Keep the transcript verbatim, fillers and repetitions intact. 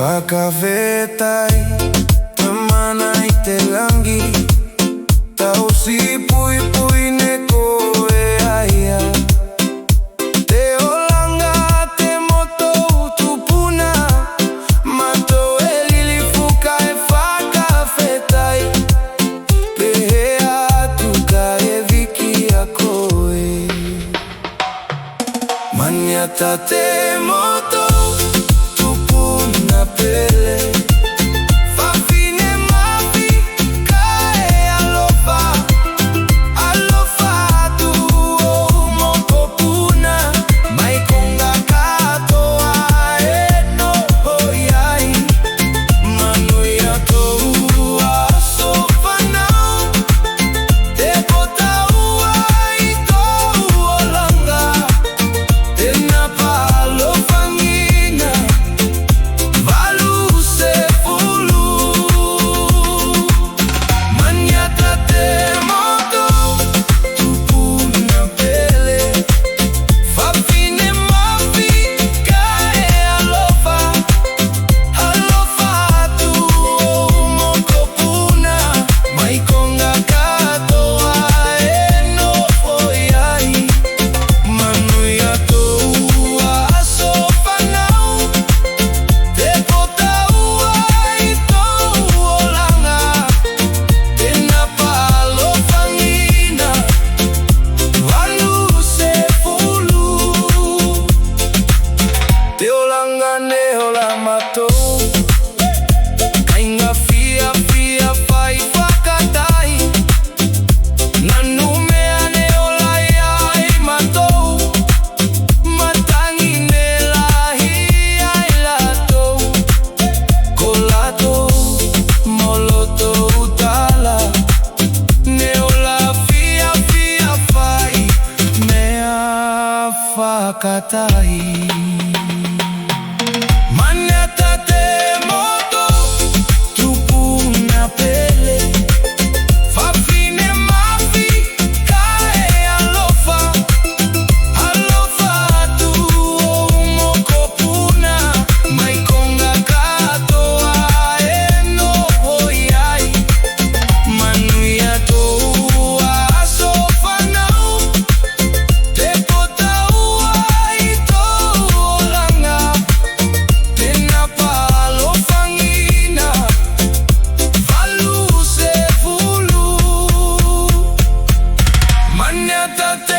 Fakafetai, Tamana i te lagi, tausi puipui ne koe a ia. Te olaga te motou tupuna, matou e lilifu kae fakafetai. Pehē atu kae viki a koe. Maniata te motou tupuna pele, fafine mafi kae alofa. Alofa atu ou mokopuna mai koga katoa e noho i ai. Manuia tou aso fanau, te potau ai tou olaga, tena palofagina valusefulu. Maniata te motou tupuna pele, fafine mafi kae alofa. Alofa atu ou mokopuna mai koga katoa e noho i ai. Manuia tou aso fanau, te potau ai tou olaga, tena palofagina valusefulu. Te olaga ne ola matou, kaiga fiafia fai fakatai. Na numea ne ola i ai matou, matagi ne lahi ai latou. Ko latou mo lotou tala, ne ola fiafia fai mea fakatai. Maniata te motou tupuna pele, fafine mafi kae alofa. Alofa atu ou mokopuna mai koga katoa e noho i ai. Manuia tou aso fanau, te potau ai tou olaga, tena palofagina valusefulu. Maniata te